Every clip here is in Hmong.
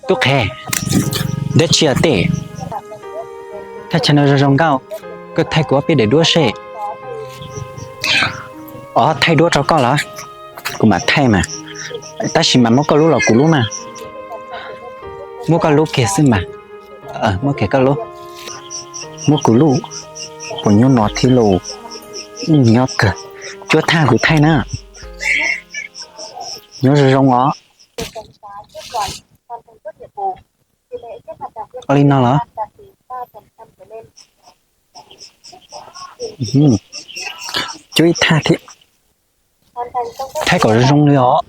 Tub qhe, dab tsi os tej? Thaij tsam no zoo zoo nkauj, koj thaij kuv ob peb daim duab seb. Os, thaij duab rau koj los? Kuv mam thaij mas, tab sis mas muab koj lub los kuv lub mas. Muab koj lub kiag xwb mas. Muab kiag koj lub. Muab kuv lub. Puas nyob no thiab lauj? Nyob kawg. Cuab thaj kuv thaij na. Nyob zoo zoo os. Li no los? Cuab ib thaj thiab. Thaij kom zoo zoo li os.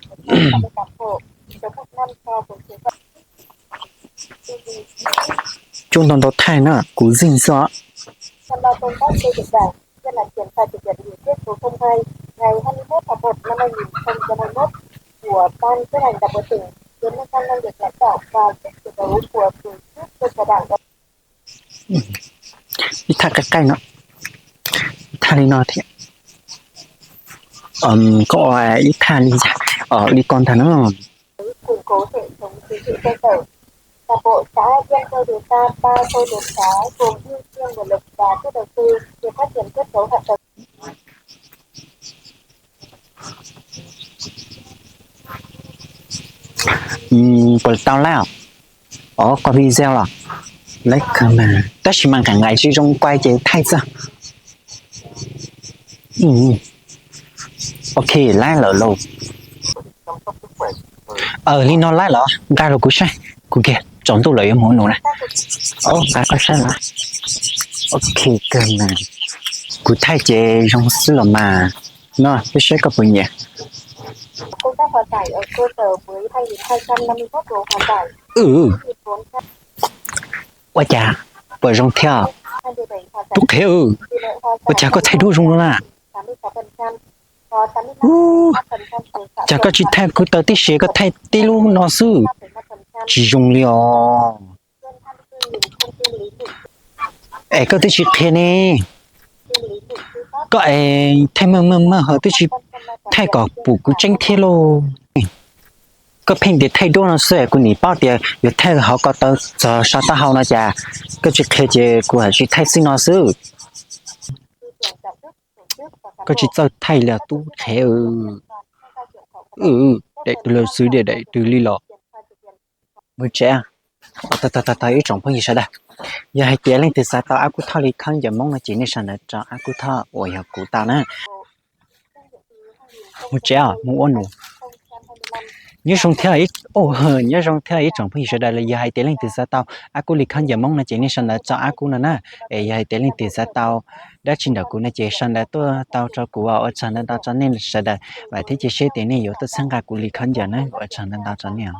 Cuab ntau ntau thaj na, kuv zeeg xwb os. Ib thaj qaij qaij no, ib thaj li no thiab. Koj ua ib thaj li, li ko ntag na. Puas tau laib os? Os, koj video los laib kawg mas, tab sis mas nqaim nqaim tsis zoo kuai ces thaij txog. Ok, laib lawm lauj. Li no laib los nqa rau kuv saib, kuv kiag tsaus ntuj lawm yuav mus nus na. Nqa koj saib los. Ok kawg mas, kuv thaij ces zoo xwb los mas. No peb saib koj puas nyiam. Ua cas puas zoo thiab? Tub qhe, ua cas koj thaij duab zoo no na? Cas koj tsis thaij kuv taw tib si, koj thaij tib lub no xwb, tsis zoo li os. Es koj twb tsis qhia ne, koj es thaij maj maj maj ho twb tsis thaij kom pum kuv tseeb thiab lauj. Koj pheej tias thaij duab no xwb, kuv nim paub tias yuav thaij hauv ko taw txog saum taub hau no cas koj tsis qhia ces kuv haj tsis thaij xwb no xwb. Koj tsis txawj thaij li tub qhe. Daim twg los xwb, daim twg li los? Mus tsev. Tau tau tau, ib tsoom phooj ywg sawv daws, yog hais tias leej twg xav tau Ab Kub Thoj li khaub ncaws Hmoob no ces nej sau ntawv rau Ab Kub Thoj uas yog kuv tau na. Mus tsev os, mus ua nus. Nyob zoo thiab, nyob zoo thiab ib tsoom phooj ywg sawv daws, los yog hais tias leej twg xav tau Ab Kub li khaub ncaws Hmoob no ces nej sau ntawv rau Ab Kub no na. Es yog hais tias leej twg xav tau dab tsi ntawm kuv no ces sau ntawv tuaj tau rau kuv, ua tsaug ntau ntau rau nej sawv daws, vam thiab cia siab tias nej yuav tuaj txhawb nqa kuv li khaub ncaws na, ua tsaug ntau ntau rau nej.